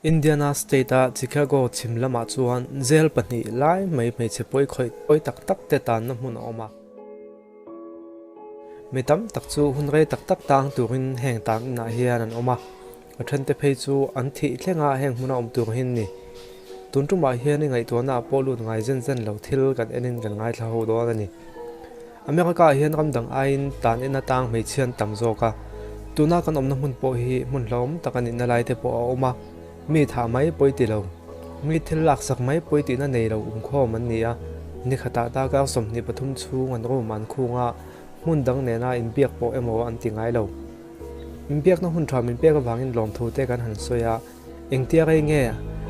Indiana State-a Chicago chhim lamah chuan jail pahnih lai mai hmeichhe pawi khawih pawi tak tak te tanna hmun a awm a. Mi tam tak chu hun rei tak tak tang turin heng tan inah hian an awm a, a thente phei chu an thih thlenga heng hmuna awm tur hi an ni. Tun tumah hian i ngaihtuahna ah pawh lut ngai zen zen lo thil kan enin kan ngaithla ho dawn a ni. America ah hian ram dang aiin tan en atang hmeichhia an tam zawk a, tuna kan awmna hmun pawh hi hmun hlauhawm tak a nihna lai te pawh a awm a, mi thah mai pawi ti lo, mi thil laksak mai pawi tihna nei lo awmkhawm an ni a, ni khatah darkar 23 chhung an room an khung a, hmun dang nena inbiak pawh emaw an ti ngai lo. Inbiakna hun tha min pek avangin lawmthu te kan han sawi a. Engtia rei nge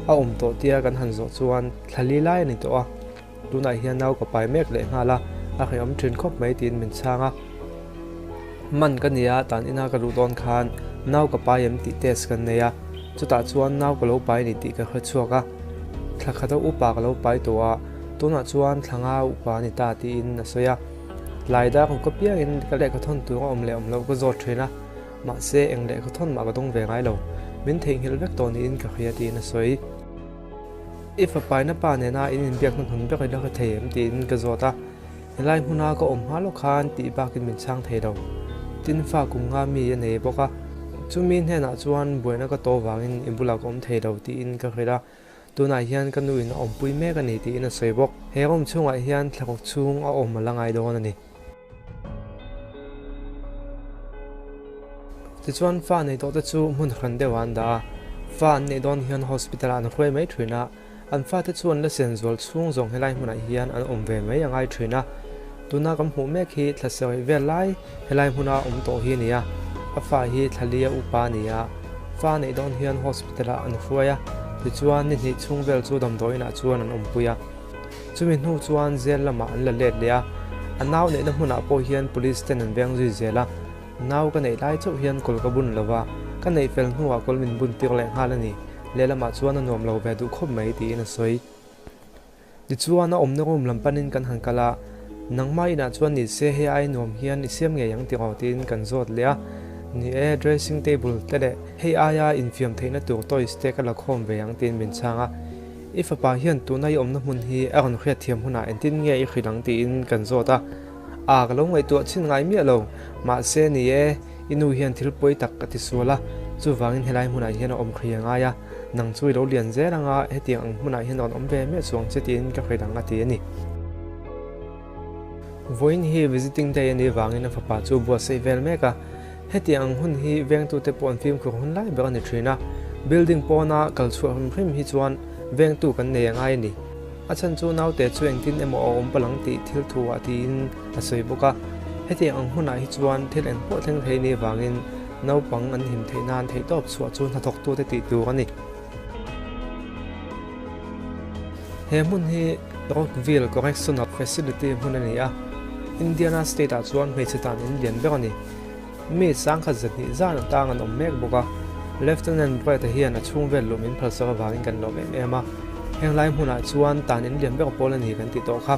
a awm tawh tia kan han zawh chuan thla li lai a ni tawh a, tunah hian nau ka pai mek leh nghal a, a hrehawm thin khawp mai tiin min chhang a. Man ka nia tan ina ka luh dawn khan nau ka pai em tih test kan nei a, chutah chuan nau ka lo pai ni tih ka hre chhuak a, thla khata upa ka lo pai tawh a, tunah chuan thla nga upa a ni ta tiin a sawi a. Tlai dar ruk apiangin ka lehkha thawn tur a awm leh awm loh ka zawt thin a. Mahse, eng lehkha thawn mah ka dawng ve ngai lo. Min theihnghilh vek tawh niin ka hria tiin a sawi. I fapaina pa nena in inbiakna hnun ber i la hre thei em tiin ka zawt a. Helai hmuna ka awm hma lawk khan tih bakin min chhang thei lo. Tin fa kum nga mi a nei bawk a. Chumi hnenah chuan buaina ka tawh vangin i bulah ka awm thei lo tiin ka hrilh a. Tunah hian ka nuin a awmpui mek a ni tiin a sawi bawk. He room chhungah hian thlaruk chhung a awm a la ngai dawn a ni. Tichuan fa nei tawh te chu hmun hran deuh ah an dah a, fa an neih dawn hian hospital ah an hruai mai thin a, an fate chu an la sen zual chhung zawng helai hmunah hian an awm ve mai a ngai thin a. Tuna kan hmuh mek hi thla sarih vel lai helai hmuna awm tawh hi a ni a, a fa hi thla lia upa a ni a, fa neih dawn hian hospital ah an hruai a, tichuan ni hnih chhung vel chu damdawiin ah chuan an awmpui a. Chumi hnu chuan jail lamah an la let leh a, a nau neihna hmunah pawh hian police ten an veng zui zel a, nau ka neih lai chauh hian kawl ka bun lo va, ka neih fel hnuah kawl min bun tir leh nghal a ni, lehlamah chuan a nuam lo ve duh khawp mai tiin a sawi. Tichuan a awmna room lam panin kan han kal a, nangmah inah chuan ni se hei ai nuam hian i siam ngei ang tiraw tiin kan zawt leh a, ni e dressing table te leh hei aia infiam theihna tur toys te ka la khawm ve ang tiin min chhang a. I fapa hian tuna i awmna hmun hi a rawn hriat thiam hunah engtin nge i hrilh ang tiin kan zawt a, a ka lo ngaihtuah chhin ngai miah lo, mahse ni e, i nu hian thil pawi tak a ti sual a, chuvangin helai hmunah hian a awm hri a ngai a, nang chu i lo lian zel anga hetiang ang hmunah hian rawn awm ve miah chuang che tiin ka hrilh ang a ti a ni. Vawiin hi visiting day a nih vangin a fapa chu buatsaih vel mek a, Hetiang ang hun hi vengtute pawh an fimkhur hun lai ber a ni thin a, building pawna kal chhuah hrim hrim hi chuan vengtu kan nei a ngai a ni. A chhan chu naute chu engtin emaw a awm palang tih thil thu ah tiin a sawi bawk a, hetiang ang hunah hi chuan thil eng pawh thleng thei ni avangin naupang an him theih nan theihtawp chhuah chu hnathawktute tih tur a ni. He hmun hi Rockville Correctional Facility hmun a ni a, Indiana State ah chuan hmeichhe tan in lian ber a ni. Mi sangkhat zahnih zan atang an awm mek bawk a, Lieutenant Brett-a hian a chhung vel luh min phalsak avangin kan lawm em em a, henglai hmunah chuan tan in lian ber pawl a ni kan tih tawh kha.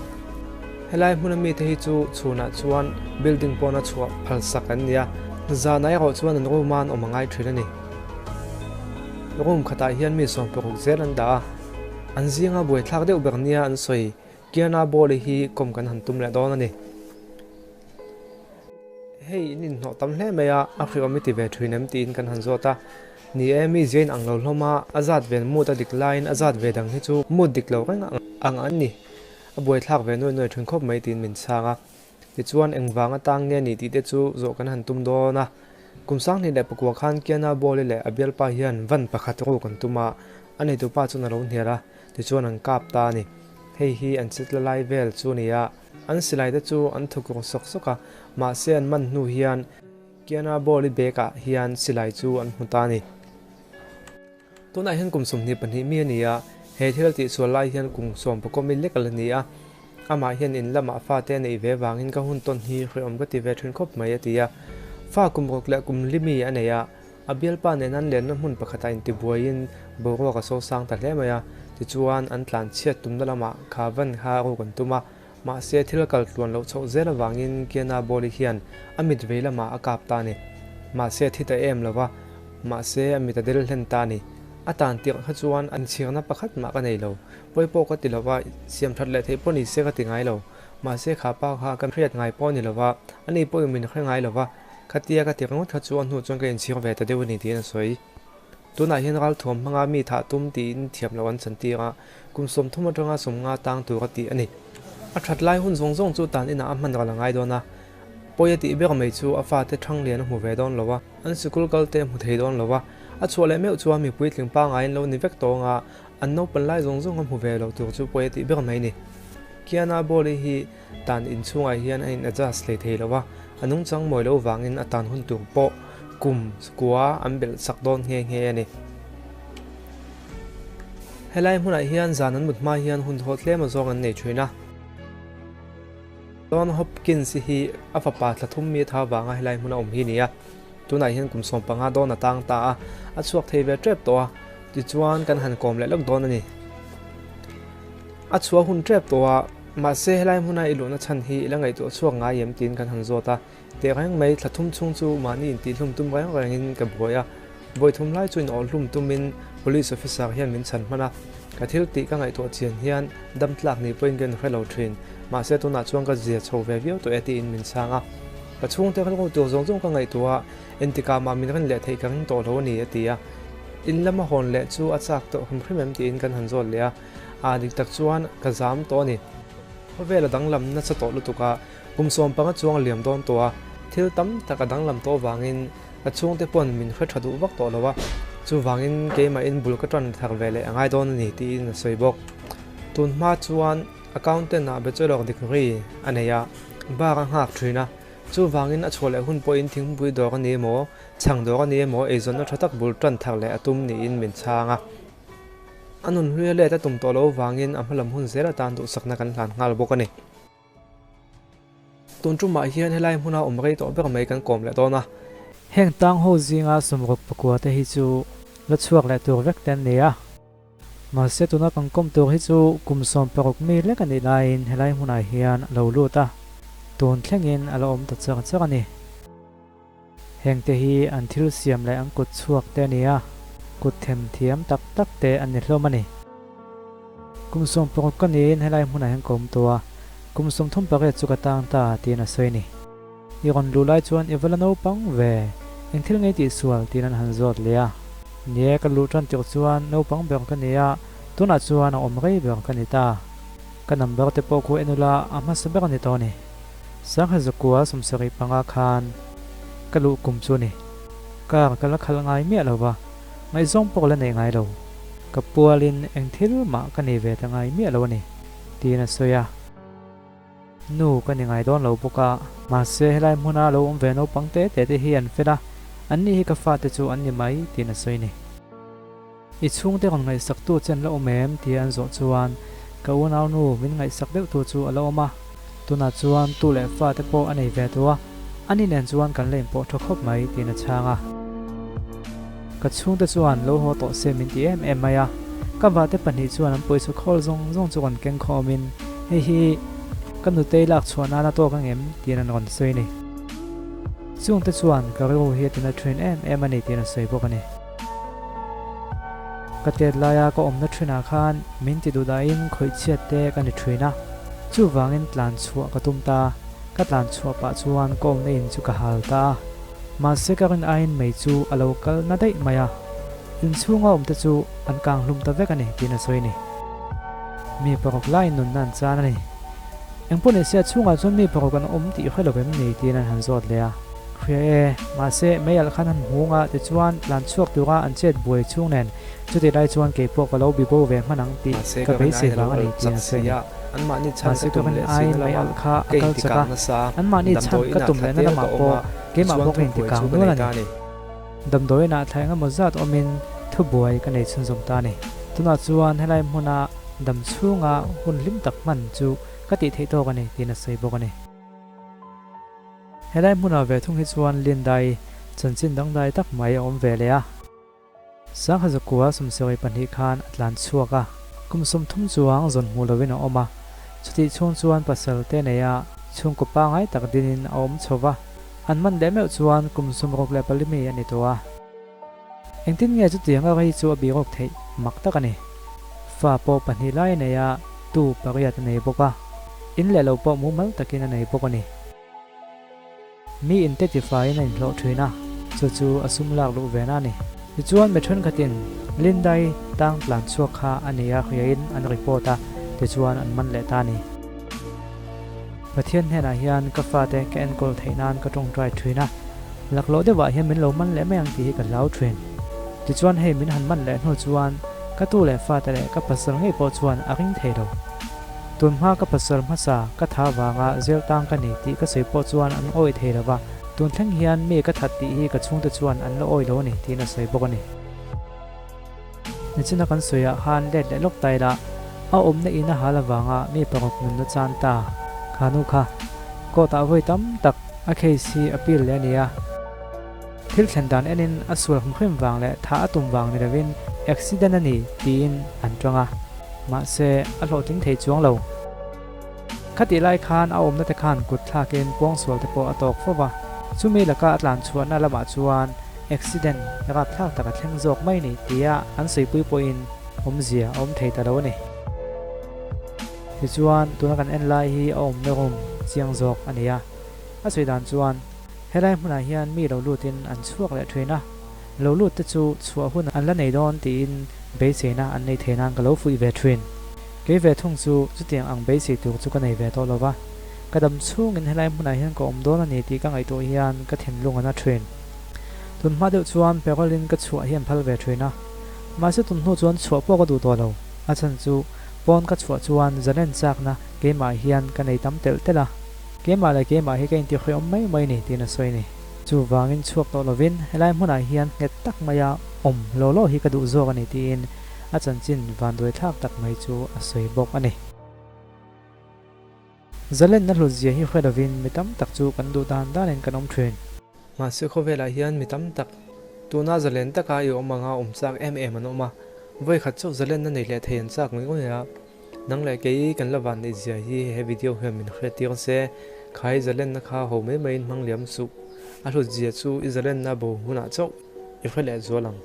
Helai hmuna mite hi chu chhunah chuan building pawna chhuah phalsak an ni a, zanah erawh chuan an room-a an awm a ngai thin a ni. Room khatah hian mi 16 zel an dah a, an zinga buaithlak deuh ber nia an sawi Kiana Bawli hi kawm kan han tum leh dawn a ni. Hei in inhnawh tam hle mai a, a hriawm i ti ve thin em tiin kan han zawt a. Ni e, mi ziain ang lo hlawm a, a zat vel mood a dik laiin a zat ve dang hi chu mood dik lo reng ang an ni. A buaithlak ve nuai nuai thin khawp mai tiin min chhang a. Tichuan engvang atang nge ni tih te chu zawh kan han tum dawn a. Kum 2009 khan Kiana Bawli leh a bialpa hian van pakhat ruk an tum a, a neitupa chuan a lo hnial a, tichuan an kap ta a ni. Hei hi an chitla lai vel chu a ni a. An silai te chu an thuk rawng sawk sawk a, mahse an man hnu hian Kiana Bawli bag ah hian silai chu an hmu ta a ni. Tunah hian kum 22 mi a ni a, he thil a tihsual lai hian kum 11 mi lek a la ni a. Amah hian in lamah fate a neih ve vangin ka hun tawn hi hrehawm ka ti ve thin khawp mai a ti a. Fa kum ruk leh kum li mi a nei a, a bialpa nen an lenna hmun pakhatah intibuaiin boruak a sosang ta hle mai a, tichuan an tlanchhiat tumna lamah kha van kha ruk an tum a. Mahse, thil a kal tluan loh chhoh zel avangin Kiana Bawli hian a mit vei lamah a kap ta a ni. Mahse, a thi ta em lo va, mahse, a mit a del hlen ta a ni. A tan tirh kha chuan an chhirna pakhat mah ka nei lo. Pawi pawh ka ti lo va, siam that leh theih pawh ni se ka ti ngai lo. Mahse kha pa kha ka hriat ngai pawh a ni lo va, ani pawhin min hre ngai lo va, khatia ka ti ringawt kha chu a hnu chuan ka inchhir ve ta deuh a ni tiin a sawi. Tunah hian ralthuam hmanga mi thah tum tiin thiam loh an chantir a, kum 30 atanga 50 tang tur a tih a ni. A that lai hun zawng zawng chu tan inah a hman ral a ngai dawn a, pawi a tih ber mai chu a fate thang lian a hmu ve dawn lo a, an sikul kal te a hmu thei dawn lo a, a chhuah leh meuh chuan mipui tling pangaiin lo ni vek tawng a, an naupan lai zawng zawng a hmu ve lo tur chu pawi a tih ber mai a ni. Kiana Bawli hi tan inchhungah hian a in adjust hlei thei lo a, a nungchang mawi lo vangin a tan hun tur pawh kum kua an belh sak dawn nghe nghe a ni. Helai hmunah hian zan an mut hma hian hun thaw tlem azawng an nei thin a. John Hopkins hi a fapa thla thum mi atha vanga helai hmuna awm hi a ni a, tunah hian kum 15 dawn a tang ta a, a chhuak thei ve tep tawh a, tichuan kan han kawm leh lawk dawn a ni. A chhuah hun tep tawh a, mahse helai hmuna i luhna chhan hi i la ngaihtuah chhuak ngai em tiin kan han zawt a, teh reng mai thla thum chhung chu mahni intihhlum tum reng rengin ka buai a, vawi thum lai chu inawhhlum tumin police officer hian min chhan hman a, ka thil tih ka ngaihtuah chian hian dam tlak ni pawhin ka inhre lo thin, mahse tunah chuan ka zia chho ve viau tawh e tiin min chhang a, ka chhungte rilru tur zawng zawng ka ngaihtuah a, Entikah mah min rin leh theih ka ring tawh lo a ni, a ti a. In lama hawn leh chu a chak tawh hrim hrim em tiin kan han zawt leh a. Aa dik tak chuan ka zam tawh a ni. Khawvel a danglam nasa tawh lutuk a, kum 15 chuang a liam dawn tawh a, thil tam tak a danglam tawh avangin ka chhungte pawn min hre tha duh vak tawh lo a, chuvangin keimahin bul ka tan thar ve leh a ngai dawn a ni tiin a sawi bawk. Tun hma chuan accountant ah bachelor degree a nei a, bar a nghak thin a. Chuvangin a chhuah leh hun pawhin thingpui dawr a ni emaw, chhang dawr a ni emaw eizawnna tha tak bul tan thar leh a tum niin min chhang a. A nun hluia let a tum tawh loh vangin a hmalam hun zel atan duhsakna kan hlan nghal bawk a ni. Tun tumah hian helai hmuna awm rei tawh ber mai kan kawm leh dawn a. Heng tang ho zinga 64 te hi chu la chhuak leh tur vek te an ni a. Mahse tuna kan kawm tur hi chu kum 16 mi lek a nih laiin helai hmunah hian a lo lut a, tun thlengin a la awm ta char char a ni. Hengte hi an thil siam leh an kut chhuak te a ni a, kut them thiam tak tak te an ni hlawm a ni. Kum 16 ka niin helai hmunah hian ka awm tawh a, kum 38 chu ka tang ta tiin a sawi a ni. I rawn luh lai chuan i va la naupang ve, eng thil ngei tih sual tiin an han zawt leh a. Ni e, ka luh tan tirh chuan naupang ber ka ni a, tunah chuan a awm rei ber ka ni ta. Ka number te pawh khu en ula a hmasa ber a ni tawh a ni. Sangha zakua 75 khan ka luh kum chu a ni. Car ka la khalh ngai miah lo va, ngaihzawng pawh ka la neih ngai lo. Ka pualin eng thil mah ka nei ve ta ngai miah lo a ni, tiin a sawi a. Nu ka ni ngai dawn lo bawk a. Mahse helai hmuna lo awm ve naupang te te te hi an fel a, an ni hi ka fate chu an ni mai tiin a sawi ni. I chhungte rawn ngaihsaktu che an la awm em tia an zawh chuan ka unau nu min ngaihsak deuh tu chu a la awm a, tunah chuan tu leh fate pawh a nei ve tawh a, ani nen chuan kan la inpawh tha khawp mai tiin a chhang a. Ka chhungte chuan lo haw tawh se min ti em em mai a, ka vate pahnih chuan an pawisa khawl zawng zawng chu rawn keng khawmin hei hi ka nutei lak chhuah nana tawk ang em tiin an rawn sawi a ni. Chungte chuan ka rilru hi a tina thin em em a ni tiin a sawi bawk a ni. Ka tet laia ka awmna thinah khan min ti duhdahin khawihchhiat te ka ni thin a, chuvangin tlan chhuah ka tum ta, ka tlan chhuah pah chuan ka awmna in chu ka hal ta a. Mahse ka rin aiin mei chu a lo kal na daih mai a, inchhunga awmte chu an kang hlum ta vek a ni tiin a sawi a ni. Mi paruk laiin nunna an chan a ni. Engpawh ni se a chhungah chuan mi paruk an awm tih hre lo em ni tiin an han zawt leh a. Hria e, mahse mei alh khan an hmung a, tichuan tlan chhuak tura an chet buai chhung nen chutih lai chuan keipawh ka lo bibo ve hman ang tih Mahse ka ka rin beisei aiin a lo vang a ni alh tiin chak a sawi si a ni. a, anmahni chhan Mahse ka ka tum rin leh sina aiin mei lama alh kha a ka kal chak a, intikang nasa, anmahni chhan damdawi ka inah tum thla lehna tel lamah ka awm pawh a, keimah tichuan bawk a thubuai intikang chu ka nual nei a ni. ta a ni. Damdawiinah thla engemaw zat awmin thubuai ka nei chhunzawm ta a ni. Tunah chuan helai hmuna dam chhunga hun hlim tak hman chu ka tih theih tawk a ni tiin a sawi bawk a ni. Helai hmunah ve thung hi chuan Lindai chanchin dangdai tak mai a awm ve leh a. Sangha zakua 72 khan a tlan chhuak a, kum 30 chuang zawn hmuh loin a awm a, chutih chhung chuan pasal te nei a, chhungkaw pangai tak dinin a awm chho va, an man leh meuh chuan kum 64 mi a ni tawh a. Engtin nge chutianga rei chu a bih rawk theih mak tak a ni. Fa pawh pahnih lai a nei a, tu pariat a nei bawk a, in leh lo pawh mumal takin a nei bawk a ni. Mi inte tifaiin a inhlawh thin a, chu chu a sum lak luh vena a ni. Tichuan mi thenkhatin Lindai tang tlan chhuak kha a ni a hriain an report a, tichuan an man leh ta a ni. Pathian hnenah hian ka fate ka enkawl theih nan ka tawngtai thin a, laklawh deuhah hian min lo man leh mai ang tih hi ka hlau thin. Tichuan hei min han man leh hnu chuan ka tu leh fate leh ka pasal ngei pawh chuan a ring thei lo. Tun hma ka pasal hmasa ka tha vanga zel tang ka ni tih ka sawi pawh chuan an awih thei lo va, tun thleng hian mi ka that tih hi ka chhungte chuan an la awih lo a ni tiin a sawi bawk a ni. Nichina kan sawiah khan let leh lawk ta ila, a awmna in a hal avanga mi paruk nunna chan ta kha nu kha court ah vawi tam tak a case hi appeal leh a ni a. Thil thlen dan enin a sual hrim vang leh tha a tum vang ni lovin accident a ni tiin an tawng a, mahse a hlawhtling thei chuang lo. Khatih lai khan a awmna te khan kut thlakin pawngsual te pawh a tawk fo va, chumi laka a tlan chhuahna lamah chuan accident rapthlak tak a thleng zawk mai ni tia an sawipui pawhin awmzia a awm thei ta lo a ni. Tichuan tuna kan en lai hi a awmna room chiang zawk a ni a, a sawi dan chuan Helai hmunah hian mi lo lutin an chhuak leh thin a, lo lut te chu chhuah hun an la nei dawn tiin beiseina an nei thei nan ka lo fuih ve thin. Kei ve thung chu chutiang ang beisei tur chu ka nei ve tawh lo va, ka dam chhungin helai hmunah hian ka awm dawn a ni tih ka ngaihtuah hian ka thinlung a na thin. Tun hma deuh chuan parole-in ka chhuah hi an phal ve thin a, mahse tun hnu chuan chhuah pawh ka duh tawh lo. A chhan chu pawn ka chhuah chuan zalen chakna keimah hian ka nei tam telh telh a. Keimah leh keimah hi ka intihhriawm mai mai ni tiin a sawi a ni. Chuvangin chhuak tawh lovin helai hmunah hian nghet tak maia awm law law hi ka duh zawk a ni tiin a chanchin vanduai thlak tak mai chu a sawi bawk a ni. Zalenna hlutzia hi hre lovin mi tam tak chu kan duh dan danin kan awm thin. Mahse khawvelah hian mi tam tak tuna zalen taka i awm anga awm chak em em an awm a, vawikhat chauh zalenna nei leh thei an chak ngawih ngawih a. Nang leh kei kan la van neih zia hi he video hian min hre tir se, khai zalenna kha ho mai maiin hmang liam suh. A hlut zia chu i zalenna bo hunah chauh i hre leh zual ang.